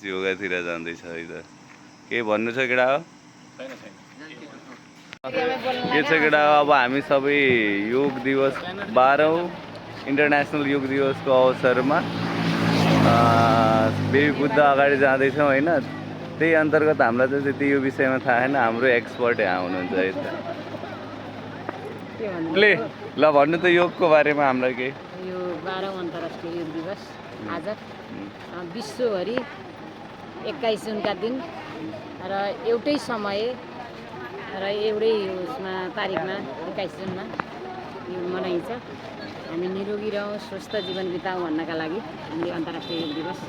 योगातिर जाँदैछ है त। केही भन्नु छ केटा हो? के छ केटा हो? अब हामी सबै योग दिवस 12औं इन्टरनेसनल योग दिवसको अवसरमा बेबी बुद्ध अगाडि जाँदैछौँ होइन। त्यही अन्तर्गत हामीलाई चाहिँ त्यति यो विषयमा थाहा छैन, हाम्रो एक्सपर्ट यहाँ हुनुहुन्छ है त। ले ल भन्नु त योगको बारेमा हामीलाई केही। यो 12औं अन्तर्राष्ट्रिय योग दिवस आज विश्वभरि 21 जुनका दिन र एउटै समय र एउटै उसमा तारिकमा 21 जुनमा यो मनाइन्छ। हामी निरोगी रहौँ, स्वस्थ जीवन बिताउँ भन्नका लागि हामीले अन्तर्राष्ट्रिय योग दिवस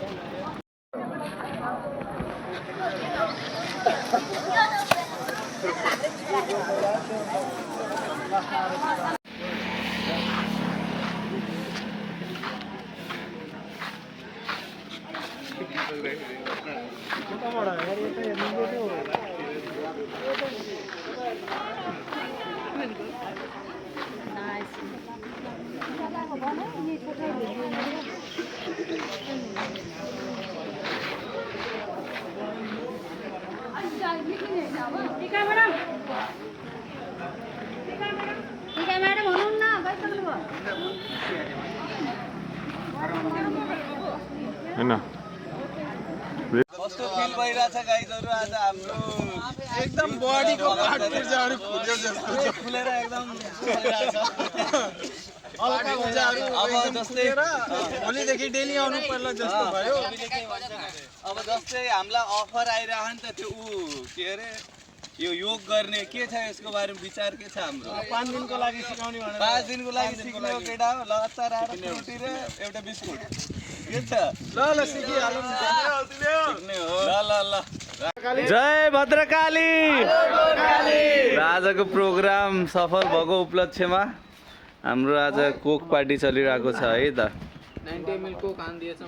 कस्तो फिल भइरहेछ गाइजहरु? आज हाम्रो एकदम बडीको पार्ट ऊर्जाहरु खुल्यो जस्तो खुलेर एकदम हल्का ऊर्जाहरु अब जस्तै भोलिदेखि डेली आउनु पर्ला जस्तो भयो। अब जस्तै हामीलाई अफर आइरह नि त त्यो के अरे यो योग गर्ने के छ यसको बारेमा विचार के छ हाम्रो? 5 दिनको लागि सिकाउने भनेर 5 दिनको लागि सिक्ने हो केटा हो। लगातार आएर फ्रुटी र एउटा बिस्कुट के छ? ल सिकिहालौँ सिक्ने हो। ल जय भद्रकाली। आजको प्रोग्राम सफल भएको उपलक्ष्यमा हाम्रो आज कोक पार्टी चलिरहेको छ है त। 90 ml कोक आन दिएछ।